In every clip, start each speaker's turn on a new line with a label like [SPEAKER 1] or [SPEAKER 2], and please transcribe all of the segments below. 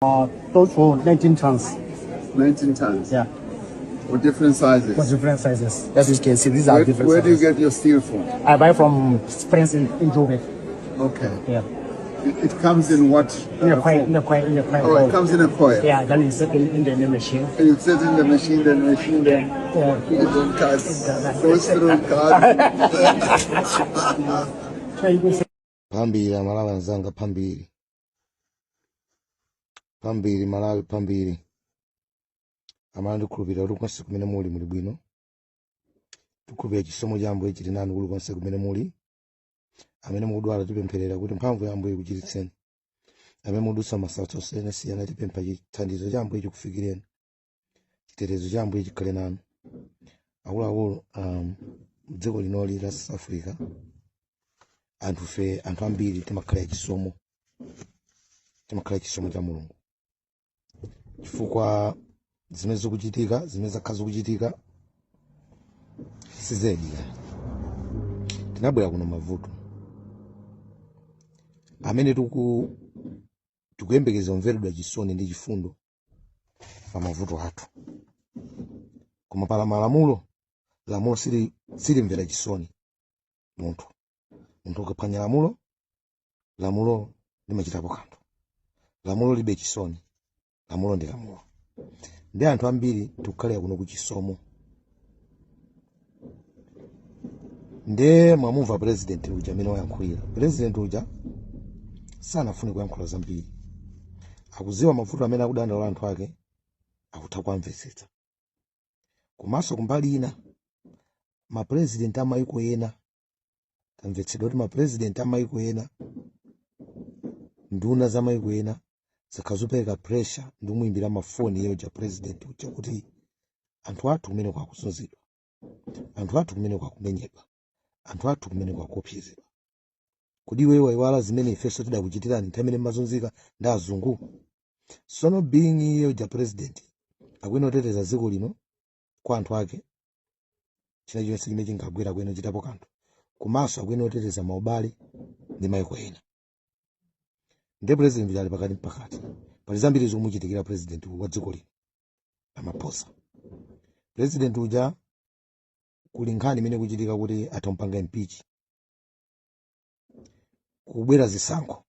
[SPEAKER 1] Total 19 tons.
[SPEAKER 2] 19 tons.
[SPEAKER 1] Yeah,
[SPEAKER 2] With different sizes.
[SPEAKER 1] for different sizes. As you can see, these are different
[SPEAKER 2] Where do you
[SPEAKER 1] sizes.
[SPEAKER 2] get your steel from?
[SPEAKER 1] I buy from friends in Joburg.
[SPEAKER 2] Okay.
[SPEAKER 1] Yeah.
[SPEAKER 2] It comes in what?
[SPEAKER 1] In a coil,
[SPEAKER 2] form?
[SPEAKER 1] in a coil, in a coil.
[SPEAKER 2] Oh, it comes in a coil.
[SPEAKER 1] Yeah, then it's in the machine.
[SPEAKER 2] And you set in the machine, then the machine then it then cuts, goes through, cuts.
[SPEAKER 1] So you can see
[SPEAKER 3] Phambili Amalawi anzanga, phambili, phambili Malawi, phambili Amalawi. Ndikhulupirira kuti konse kumene muli, muli bwino. Tikhulupirira chisomo cha Ambuye chili nanu kulikonse kumene muli. Amene mukudwala, tipempherera kuti mphamvu ya Ambuye ikuchiritseni. Amene mukudutsa masautso osiyanasiyana, tipempha chithandizo cha Ambuye chikufikireni, chitetezo cha Ambuye chikhale nanu. Akuluakulu, dziko linoli la South Africa, anthu fe, anthu ambiri timakhala chisomo, timakhala chisomo cha Mulungu, chifukwa zimene zikuchitika, zimene zakhala zikuchitika sizedi. Tinabwera kuno mavuto amene tikuyembekeza kumveredwa chisoni ndi chifundo pa mavuto athu, koma pala malamulo. Lamulo silimvera chisoni munthu. Munthu ukaphwanya lamulo, lamulo limachitapo kanthu. Lamulo libe chisoni, lamulo ndi lamulo. Ndi anthu ambiri tikukhalira kuno kuchisomo. Nde mwamumva president uja amene wayankhulira. President uja sanafune kuyankhula zambiri, akuziwa mavuto amene akudandaula anthu ake, akutha kuamvetsetsa. Komanso kumbali ina, mapresident amayiko ena, tamvetsedwa kuti mapresident amayiko ena, nduna za mayiko ena zakhala zopereka pressure ndi kumuyimbira mafoni iye uja president uja kuti anthu athu kumene kwakuzunzidwa, anthu athu kumene kwakumenyedwa, anthu athu kumene kwakuopsezedwa. Kodi iwe wayiwala zimene ifenso tidakuchitirani nthawi imene mmazunzika ndi azungu? Sono being iye uja president, akuyenera kuteteza dziko lino kwa anthu ake, china chonse chimene chingagwera akuyenera kuchitapo kanthu, komanso akuyenera kuteteza maubale ndi mayiko ena. Ndiye president uja ali pakati mpakati. Pali zambiri zikumuchitikira president wa dziko lino, Ramaphosa. President uja, kuli nkhani imene kuchitika kuti atha kupanga impeach, kubwera zisankho.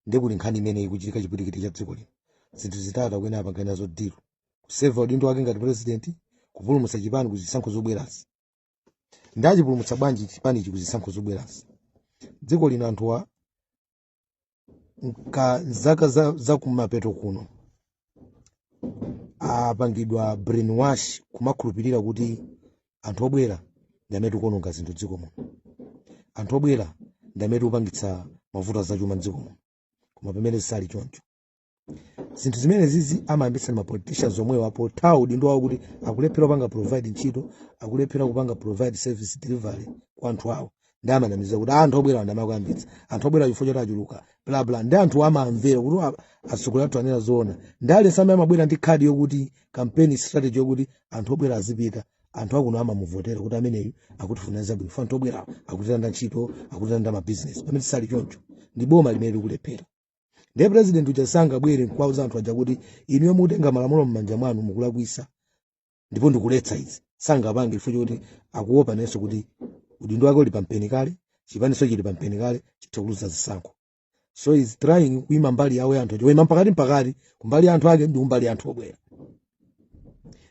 [SPEAKER 3] Ndiye kuli nkhani imene ikuchitika, chipwirikiti cha dziko lino. Zinthu zitatu akuyenera apange nazo deal: kuseva udindo wake ngati president, kupulumutsa chipani ku zisankho zobwerazi. Ndachipulumutsa bwanji chipanichi ku zisankho zobwerazi? Dziko lino anthuwa nka zaka za kumapeto kuno apangidwa brainwash kumakhulupirira kuti anthu obwera ndi amene tikuononga zinthu dziko muno, anthu obwera ndi amene tikupangitsa mavuto azachuma mdziko muno, koma pamene zisali choncho. Zinthu zimene zizi amayambitsa ma politicians omwewo pothawa udindo wawo, kuti akulephera kupanga provide ntchito, akulephera kupanga provide service delivery kwa anthu awo, ndi amanamiza kuti anthu obwera ndi amakuyambitsa, anthu obwera chifukwa choti achuluka, bla bla. Ndi anthu amamvera kuti atsogoleri athu anena zoona. Ndi aliyense amene amabwera ndi khadi yokuti campaign strategy yokuti anthu obwera azipita, anthu akuno amamuvotera kuti ameneyu akutifunira zabwino, anthu obwera akutilanda ntchito, akutilanda mabizinesi, pamene sali choncho. Ndi boma limene likulephera. Ndiye president uja sangabwere nkuwauza anthu aja kuti inuyo mukutenga malamulo m'manja mwanu, mukulakwisa, ndipo ndikuletsa izi. Sangapange chifukwa choti akuopa nenso kuti udindo wake uli pampeni kale, chipaniso chili pampeni kale, chitha kuluza zisankho. So is trying kuyima mbali yawo ya anthu aja, kuyima pakati mpakati, kumbali ya anthu ake ndi kumbali ya anthu obwera,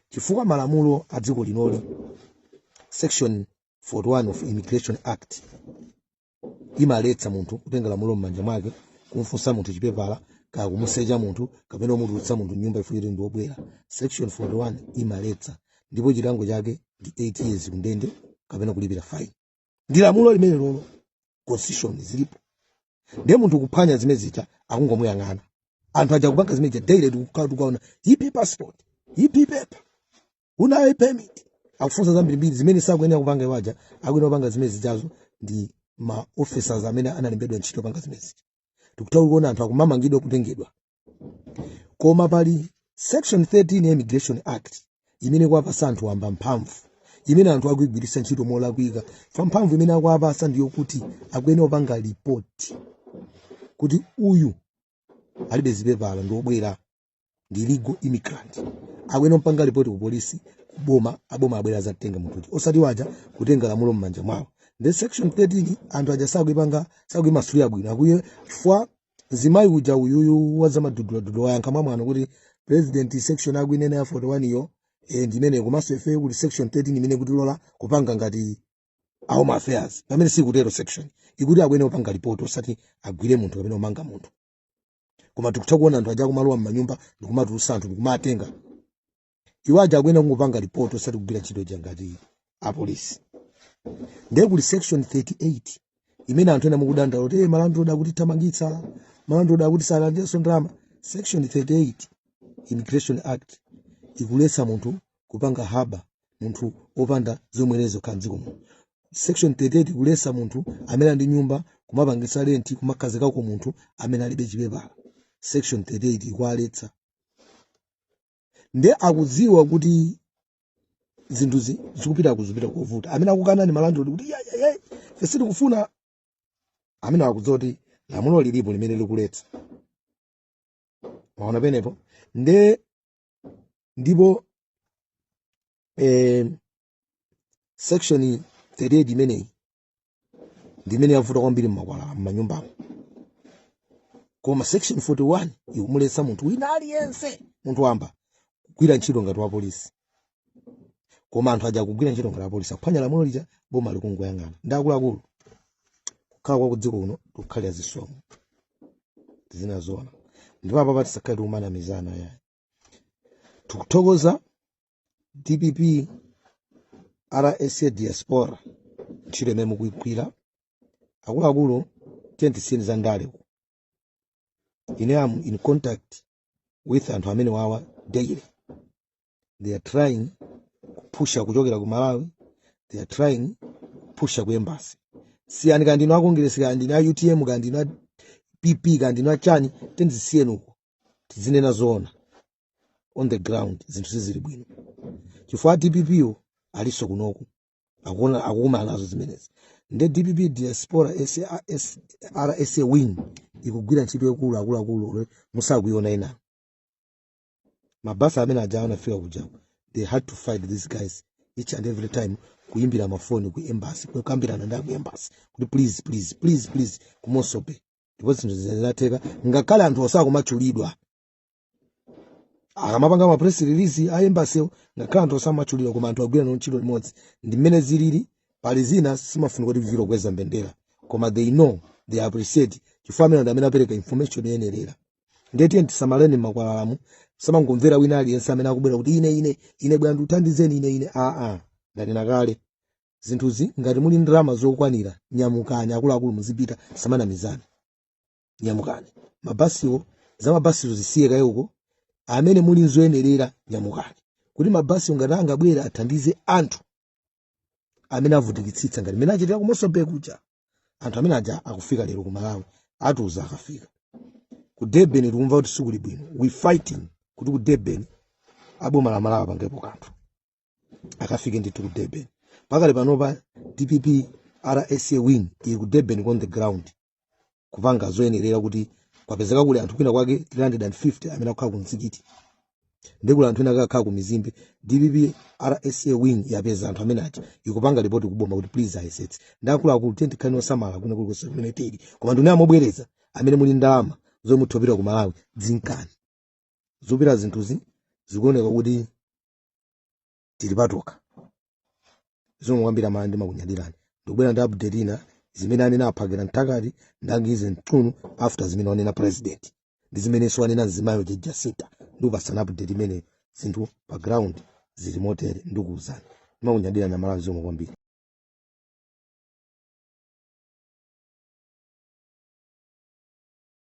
[SPEAKER 3] chifukwa malamulo a dziko linoli, section 41 of Immigration Act, imaletsa munthu kutenga lamulo m'manja mwake, kumfunsa munthu chipepala, kaya kumusecha munthu, kapena kumutulutsa munthu nyumba ifo choti ndi wobwera. Section 41 imaletsa, ndipo chilango chake ndi 8 years kundende kapena kulipira fine. Ndi lamulo limene lolo, constitution zilipo. Ndiye munthu kuphwanya zimene zija, akungomuyang'ana. Anthu aja kupanga zimene zija daily, tikukhala tikuona ipi passport, ipi paper, unayo permit, akufunsa zambirimbiri zimene sakuyenera kupanga. Iwaja akuyenera kupanga zimene zijazo ndi ma officers amene analembedwa ntchito panga zimene zija. Tikutha kuona anthu akumamangidwa, kutengedwa. Koma pali section 13 ya Immigration Act imene kuwapasa anthu wamba mphamvu imene anthu akuigwiritsa ntchito molakwika. Fa mphamvu imene akuwapasa ndiyokuti akuyenera kupanga ripoti kuti uyu Alibe zipepala, ndi obwera, ndi illegal immigrant. Akuyenera kupanga ripoti ku polisi, kuboma, aboma abwera azatenga munthu uja, osati waja kutenga lamulo m'manja mwawo. Ndi section 13 anthu aja sakuipanga, sakuimasulira bwino. Akuye chifukwa mzimayi uja uyuyu wa zamaduduladudula wayankha mwamwano kuti president, section akuinena ya 41 iyo ndimene, komanso ife kuti section 13 imene kutilola kupanga ngati home affairs, pamene sikutero. Section ikuti akuyenera kupanga ripoti, osati agwire munthu kapena kumanga munthu. Koma tikutha kuona anthu aja kumalowa m'manyumba ndikumatulusa anthu, ndikumatenga. Iwo aja akuyenera kungopanga ripoti, osati kugwira ntchito ija ngati apolisi. Ndiye kuli section 38 imene anthu ena mukudandaula kuti ma landlord akutithamangitsa, ma landlord akuti salandiranso ndalama. Section 38, Immigration Act, ikuletsa munthu kupanga harbour munthu wopanda zomwerezo kukhala mdziko muno. Section 38 ikuletsa munthu amene ali ndi nyumba kumapangitsa rent, kumakhazikako munthu amene alibe chipepala. Section 38 ikuwaletsa. Nde akudziwa kuti zinthuzi zikupita, kuzipita kovuta. Amene akukana ni ma landlord kuti ya ya ya, ife sitikufuna. Amene akudziwa kuti lamulo lilipo limene likuletsa, maona penepo. Nde ndipo section 38 imeneyi ndi imene yavuta kwambiri mmakwalala, mmanyumbamo. Koma section 41 ikumuletsa munthu wina aliyense, munthu wamba, kugwira ntchito ngati wa polisi. Koma anthu aja akugwira ntchito ngati apolisi, akuphwanya lamulo lija, boma likungoyang'ana. Ndi akuluakulu, kukhala kwa kudziko kuno tikukhalira zisomo zinazoona, ndipo apa tisakhale tikumanamizana yayi. Tikuthokoza DPP RSA diaspora ntchito imene mukuyigwira. Akuluakulu, tiye tisiyeni za ndale. Ine am in contact with anthu amene wawa daily. They are trying kupusha kuchokera ku Malawi, they are trying kupusha ku embassy. Siyani kandi ino a Congress, kandi ino a UTM, kandi ino a PP, kandi ino a chani, tenzisiyeni uko, tizinena zoona. On the ground zinthu sizili bwino, chifukwa DPP yo alinso kunoku, akuona, akukumana nazo zimenezi. Nde DPP diaspora SA, RSA wing ikugwira ntchito yakulu, akuluakulu, musakuiona ina. Mabasi amene aja anafika kujaku, they had to fight these guys each and every time, kuimbira mafoni ku embassy, kukambirana ndi aku embassy kuti please, please, please, please, kumosope. Ndipo zinthu zinatheka, ngakhale anthu osakumatchulidwa akamapanga ma press release a embassy, ngakhale anthu osamatchulidwa, koma anthu agwira nawo ntchito limodzi. Ndi mmene zilili. Pali zina simafunika kuti vilo kweza mbendera, koma they know, they appreciate, chifukwa amene ndi amene apereka information yoyenerera. Ndiye tisamaleni makwalalamu, samangomvera wina aliyense amene akubwera kuti ine, ine, ine, bwana, ndikuthandizeni, ine, ine. Aa, ndanena kale, zinthuzi ngati muli ndalama zokwanira, nyamukani akuluakulu, muzipita, samanamizana. Nyamukani, mabasiwo, za mabasizo zisiye kaye uko. Amene muli nzoyenerera, nyamukani kuti mabasiwo ngati angabwera athandize anthu amene avutikitsitsa, ngati mmene achitira kumosobe kuja. Anthu amene aja akufika lero ku Malawi, atiuza akafika. Ku Durban tikumva kuti sikuli bwino. We fighting kuti ku Durban aboma la Malawi apangepo kanthu, akafike ndithu ku Durban. Pakali panopa DPP RSA wing ili ku Durban on the ground kupanga zoyenerera, kuti kwapezeka kuli anthu kwina kwake 350 amene akukhala ku mzikiti, ndi kuli anthu ena akakhala ku mizimbe. DPP RSA wing yapeza anthu amene aja, ikupanga ripoti kuboma kuti please ayesetse. Ndi akuluakulu, tiye tikhale osamala kwina kulikonse kumene tili. Koma ndine amobwereza, amene muli ndalama zomwe muthopera ku Malawi, dzinkani zopita. Zinthuzi zikuoneka kuti tili patoka zomwe kwambiri. Amala ndimakunyadirani. Ndikubwera ndi update ina, zimene anena aphakira mthakati ndangize mtunu after zimene wanena president ndi zimenenso wanena mzimayo Jacinta. Ndikupasana update imeneyo. Zinthu pa ground zili motere, ndikuwuzani. Ndimakunyadirani Amalawi, zomwe kwambiri.